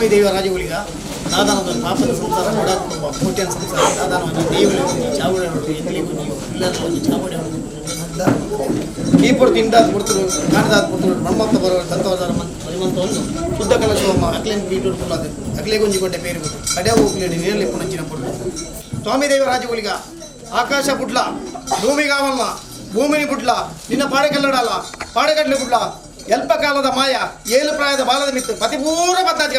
ಸ್ವಾಮಿ ದೈವ ರಾಜಗುಳಿಗ ದಾದಾನ ಪಾಪದ ಸಂಸಾರ ಬಡ ಕುಟುಂಬ ಕೋಟ್ಯಾನ ಸಂಸಾರ ದಾದಾನ ಒಂಜಿ ದೇವುಲೆ ಒಂಜಿ ಚಾವಡಿ ಎಂಕ್ಲೆಗ್ ಒಂಜಿ ಇಲ್ಲದ ಒಂಜಿ ಚಾವಡಿ. ಈ ಪೊರ್ತು ಇಂದಾದ್ ಪೊರ್ತುಡು ಕಾಣದಾದ್ ಪೊರ್ತುಡು ಬ್ರಹ್ಮತ್ತ ಬರೋ ದಂತವದಾರ ಮರಿಮಂತ ಒಂದು ಶುದ್ಧ ಕಲಶೋಮ ಅಕ್ಲೇನ್ ಬೀಟೂರು ಪುಲ್ಲಾದ ಅಕ್ಲೇಗ್ ಒಂಜಿ ಗೊಂಡೆ ಪೇರು ಕಡೆ ಹೋಗ್ಲೇನು ನೀರಲ್ಲಿ ಪುನಂಚಿನ ಪೊರ್ತು. ಸ್ವಾಮಿ ದೈವ ರಾಜಗುಳಿಗ ಆಕಾಶ ಬುಡ್ಲ ಭೂಮಿಗಾವಲ್ಲ ಭೂಮಿನಿ ಬುಡ್ಲ ನಿನ್ನ ಪಾಡೆಕಲ್ಲಡಲ್ಲ ಪಾಡೆಗಡ್ಲೆ ಬುಡ್ಲ ಎಲ್ಪ ಕಾಲದ ಮಾಯ ಏಳು ಪ್ರಾಯದ ಬಾಲದ ಮಿತ್ತು ಪತಿಪೂರ ಬತ್ತಾಜಿ.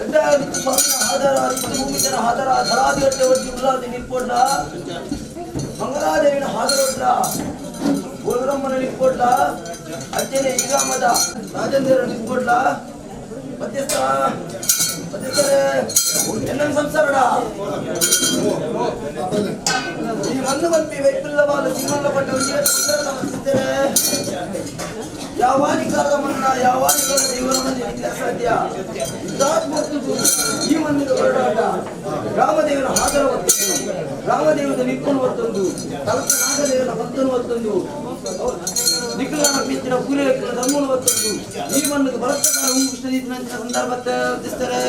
ಸ್ವಾಮಿನ ಆಧಾರ ಭೂಮಿತನ ಆಧಾರ ಧರಾದಿಗಟ್ಟೆ ಒಡ್ಡಿ ಉಲ್ಲಾದಿ ನಿಲ್ಪೊಡ್ಲ ಮಂಗಲಾದೇವಿನ ಹಾದರೊಡ್ಲ ಗೋಲರಮ್ಮನ ನಿಲ್ಪೊಡ್ಲ ಅಂಚನೆ ಈ ಗ್ರಾಮದ ರಾಜೇಂದ್ರ ನಿಲ್ಪೊಡ್ಲ ಮಧ್ಯಸ್ಥ ಮಧ್ಯಸ್ಥರೇ ಎನ್ನ ಸಂಸಾರಡ ಈ ಮಣ್ಣು ಬಂಪಿ ವೈಫಲ್ಯವಾದ ಸಿಂಹಲ್ಲ ಪಟ್ಟ ವಿಜಯ ಯಾವಾನಿಕಾರದ ಮನ್ನ ಯಾವಾನಿಕಾರದ ಜೀವನವನ್ನು ಅಸಾಧ್ಯ. ಈ ಮಣ್ಣಿನ ಹೊರಡಾಟ ರಾಮದೇವನ ಹಾದರ ಒತ್ತೊಂದು, ರಾಮದೇವನ ನಿಕ್ಕುನು ಒತ್ತೊಂದು, ತಲಕ ನಾಗದೇವನ ಭಕ್ತನು ಒತ್ತೊಂದು, ನಿಖಲನ ಪಿತ್ತಿನ ಪೂರೈಕೆಯ ಧರ್ಮನು ಒತ್ತೊಂದು. ಈ ಮಣ್ಣಿಗೆ ಬಲತ್ತಕಾರ ಕೃಷ್ಣ ಸಂದರ್ಭ ಉದ್ದೇಶಿಸ್ತಾರೆ.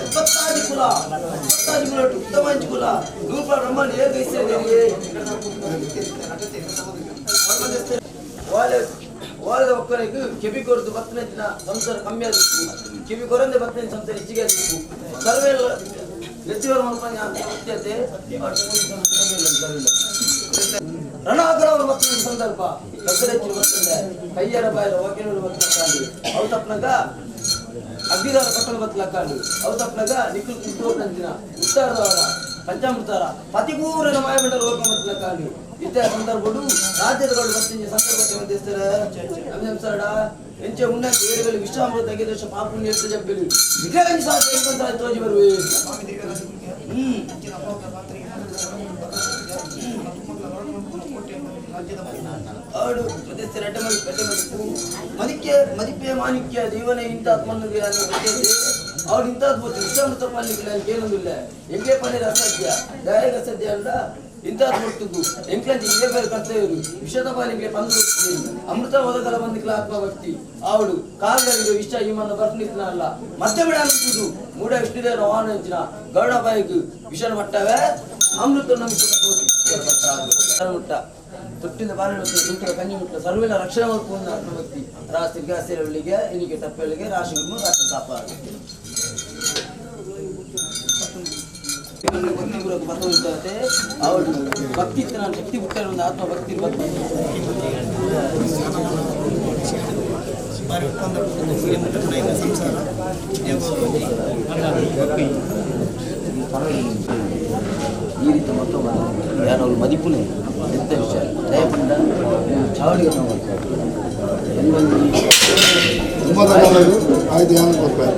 ಇಪ್ಪತ್ತಾರು ಕುಲ, ಇಪ್ಪತ್ತಾರು ಕುಲ ಉತ್ತಮ ಕುಲ ನೂಪ ಬ್ರಹ್ಮನ್ ಹೇಗೆ ವಾರದ ಒಕ್ಕಲಿಗೆ ಕಿವಿ ಕೊರದು ಬತ್ತನೆತ್ತಿನ ಸಂಸಾರ ಕಮ್ಮಿ ಆಗಿತ್ತು. ಕಿವಿ ಕೊರಂದೆ ಬತ್ತನೆ ಸಂಸಾರ ಹೆಚ್ಚಿಗೆ ಆಗಿತ್ತು. ಸರ್ವೇ ಎತ್ತಿವರ ಮಲ್ಪನೆ ರಣಾಕರವರು ಬತ್ತನ ಸಂದರ್ಭ ಗದ್ದಲೆಚ್ಚು ಬರ್ತದೆ. ಕೈಯರ ಬಾಯರ ಒಕೆನೂರು ಬತ್ತಲಕ್ಕಾಂಡು ಅವು ತಪ್ಪನಾಗ ಅಗ್ಗಿದಾರ ಪಟ್ಟಣ ಬತ್ತಲಕ್ಕಾಂಡು ಅವು ತಪ್ಪನಾಗ ನಿಖಿಲ್ ಕುಂಟೋಟಂಚಿನ ಉತ್ತರದವರ ಪಂಚಾಮೃತಾರ ಪತಿಪೂರನ ಮಾಯಮಂಡಲ ಹೋಗ ಬತ್ತಲಕ್ಕಾಂಡು ಇತ್ತ ಸಂದರ್ಭಡು ರಾಜ್ಯದಗಳು ಬತ್ತಿನ ಸಂದರ್ಭಕ್ಕೆ ಬಂದಿಸ್ತಾರೆ. ಸಂಸಾರ ಎಂಚೆ ಉನ್ನ ಏಳುಗಳು ವಿಶ್ವಾಮೃತ ದೋಷ ಪಾಪುಣ್ಯ ಜಬ್ಬೆಲು ವಿಗ್ರಹ ಸಾಧ್ಯ ತೋಜಿ ಬರುವೆ. ಆಡು ಮಧ್ಯಸ್ಥರ ಅಡ್ಡ ಮದಿಪ್ಪು ಮದಿಕ್ಕೆ ಮದಿಪ್ಪೆ ಮಾಣಿಕ್ಯ ಜೀವನ ಇಂತಾತ್ಮನ್ನುಗೆ ಅವ್ರು ಇಂತಾದ್ ಬೋತು ವಿಶ್ವಾಮೃತ ಪಾಲಿಗೆ ಏನೊಂದಿಲ್ಲ ಎಂಗೆ ಪನ್ನೀರ್ ಅಸಾಧ್ಯ ದಯಾಗ ಅಸಾಧ್ಯ ಅಲ್ಲ ಇಂತಾದ್ ಹೊರ್ತುಗು ಎಂಕ್ಲಂಚಿ ಇಲ್ಲೇ ಬೇರೆ ಕರ್ತವ್ಯರು ವಿಷದ ಪಾಲಿಗೆ ಪಂದು ಅಮೃತ ಒದಗಲ ಬಂದಿಕ್ಲ ಆತ್ಮಭಕ್ತಿ ಆವಡು ಕಾಲ್ಗಳಿಗೆ ವಿಷ ಈ ಮನ್ನ ಬರ್ನಿತ್ನ ಅಲ್ಲ ಮಧ್ಯೆ ಬಿಡ ಅನ್ಸುದು ಮೂಡ ವಿಷ್ಣುದೇವರ ವಾಹನ ಗರುಡ ಬಾಯಿಗೆ ವಿಷನ ಮಟ್ಟವೇ ಅಮೃತ ನಮಗೆ ಮುಟ್ಟ ತೊಟ್ಟಿನ ಬಾಳೆ ಗುಂಟದ ಕಂಜಿ ಮುಟ್ಟ ಸರ್ವೆಲ್ಲ ರಕ್ಷಣೆ ಮಾಡ್ಕೊಂಡು ಆತ್ಮಭಕ್ತಿ ರಾಶಿ ಗಾಸಿರವಳಿಗೆ ಇನಿಗೆ ತಪ್ಪಳಿಗೆ ರಾಶಿ ಗುಮ್ಮ ರಾಶಿ ಕಾಪಾಡು ಅವರು ಭಕ್ತಿ ಇತ್ತು ನಾನು ಶಕ್ತಿ ಹುಟ್ಟಾರ ಒಂದು ಆತ್ಮಭಕ್ತಿ ಭಕ್ತಿ ಬಾರಿ ಒಪ್ಪಂದ ಸಂಸಾರ. ಈ ರೀತಿ ಮತ್ತೊಬ್ಬ ಯಾರು ಅವ್ರ ಮದಿಪುನೇ ಎಂತ ವಿಷಯ ದಯಪಂಡ ಚಾವಡಿಗೆ ಆಯ್ತು ಯಾರು ಕೊಡ್ತಾರೆ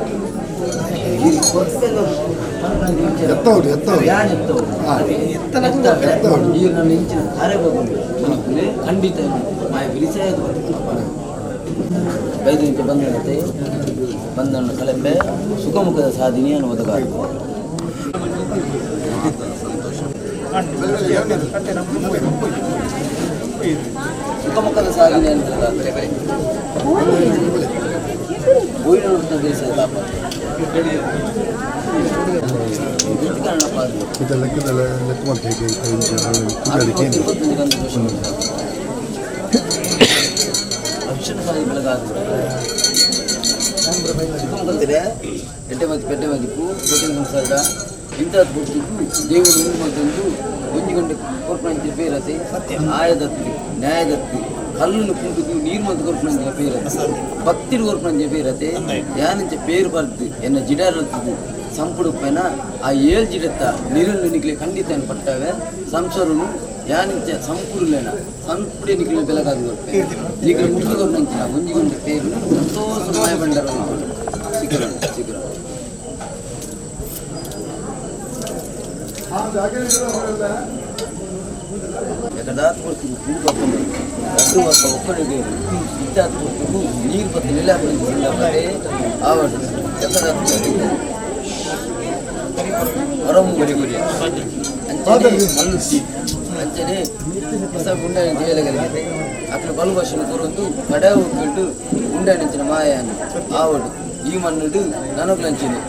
ಎತ್ತವ್ರು ಎತ್ತವ್ರು ಯಾರು ಎತ್ತವ್ರು ಎತ್ತವ್ರು. ಈಗ ನನ್ನ ಇಂಚಿನ ಕಾರ್ಯ ಮದಿಪುನೆ ಖಂಡಿತ ಮಾಯ ಬಿರಿಸಾಯದ ಬೈದು ಬಂದನತೆ ಬಂದನ್ನು ಕಲೆಪೆ ಸುಖಮುಖದ ಸಾಧಿನಿ ಅನ್ನುವುದಕ್ಕಾಗ ಸುಖಮುಖದ ಸಾಧನೆ ಅಂತ ಇದು ಲೆಕ್ಕದ ಲೆಕ್ಕ ಮಾಡ್ತೀವಿ ಎಡ್ಡೆ ಮದಿ ಪೆಡ್ಡೆ ಮದಿಪು ಕೋಟೆ ಸಂಸಾರದ ಇಂಥದ್ದು ಗುರ್ತಿದ್ದು దేవుడు ಉಂಡು ಮತ್ತೊಂದು ಒಂಜಿ ಗಂಟೆ ಕೊರ್ಪುನಂಚಿನ ಪೇರತೆ ಆಯದತ್ತಿ ನ್ಯಾಯದತ್ತಿ ಕಲ್ಲುನು ಕುಂಟುದು ನೀರು ಮಂತು ಕೊರ್ಪುನಂಚಿನ ಪೇರತೆ ಭಕ್ತಿರು ಕೊರ್ಪುನಂಚಿನ ಪೇರತೆ ಯಾನಂಚ ಪೇರು ಬರ್ದು ಎನ್ನ ಜಿಡಾರತ್ತದು ಸಂಪುಡುಪ್ಪೆನ ಆ ಏಳ್ ಜಿಡತ್ತ ನಿರನ್ನು ನಿಕ್ಲೆ ಖಂಡಿತ ಪಟ್ಟವೆ ಸಂಸಾರನು ಯಾನಿಂಚ ಸಂಪುಡುಲೇನ ಸಂಪುಡಿ ನಿಕ್ಲೆ ಬೆಲಗಾದು ಕೊರ್ಪೆ ನಿಕ್ಲೆ ಮುಟ್ಟು ಕೊರ್ಪುನಂಚಿನ ಒಂಜಿ ಗಂಟೆ ಪೇರು ಸಂತೋಷ ಮಾಯ ಬಂಡರ ಸಿಕ್ಕರಣ ಸಿಕ್ಕರಣ. ಎಕದಾತ್ ಕೊಡ್ತೀವಿ ಪೂ ಬರ್ತದೆ ರಡ್ಡು ವರ್ಷ ಒಕ್ಕಣಿಗೆ ಇತ್ತಾತ್ ಕೊಡ್ತೀವಿ ನೀರು ಬತ್ತು ನೆಲೆ ಹಾಕೊಂಡು ಆವಡು ಎಕದಾತ್ ಹೊರಮು ಗುರಿ ಅಂಚನೆ ಮಲ್ಲುತ್ತಿ ಅಂಚನೆ ಹೊಸ ಗುಂಡಾನಿ ದೇಲಗಲಿಗೆ ಅక్కడ ಬಲು ಭಾಷೆನ ಕೊರೊಂದು ಕಡವು ಬಿಟ್ಟು ಗುಂಡಾನಿಂಚಿನ ಮಾಯಾನ ಆವಡು ಈ ಮಣ್ಣುಡು ನನಗ್ಲಂಚಿನಿ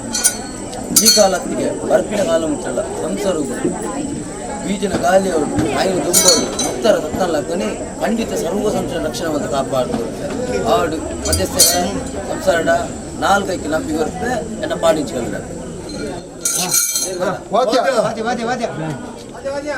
ಈ ಕಾಲತ್ತಿಗೆ ಬರ್ಪಿನ ಕಾಲ ಮುಟ್ಟಲ್ಲ ಸಂಸಾರಗು ಬೀಜನ ಗಾಲಿ ಅವರು ಆಯ್ನ ದುಂಬವರು ಮುಕ್ತರ ಸತ್ತಲ್ಲಕ್ಕನೆ ಖಂಡಿತ ಸರ್ವ ಸಂಸಾರ ರಕ್ಷಣೆ ಮತ್ತು ಕಾಪಾಡು ಆಡು ಮಧ್ಯಸ್ಥರ ಸಂಸಾರಡ ನಾಲ್ಕೈಕ್ಕೆ ನಂಬಿಕೆ ಬರ್ತದೆ ಎನ್ನ ಪಾಡಿಂಚುಗಲ್ಲ. ವಾದ್ಯ ವಾದ್ಯ ವಾದ್ಯ ವಾದ್ಯ. ವಾದ್ಯ.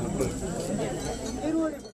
ಮಲ್ಪುವೆರ್.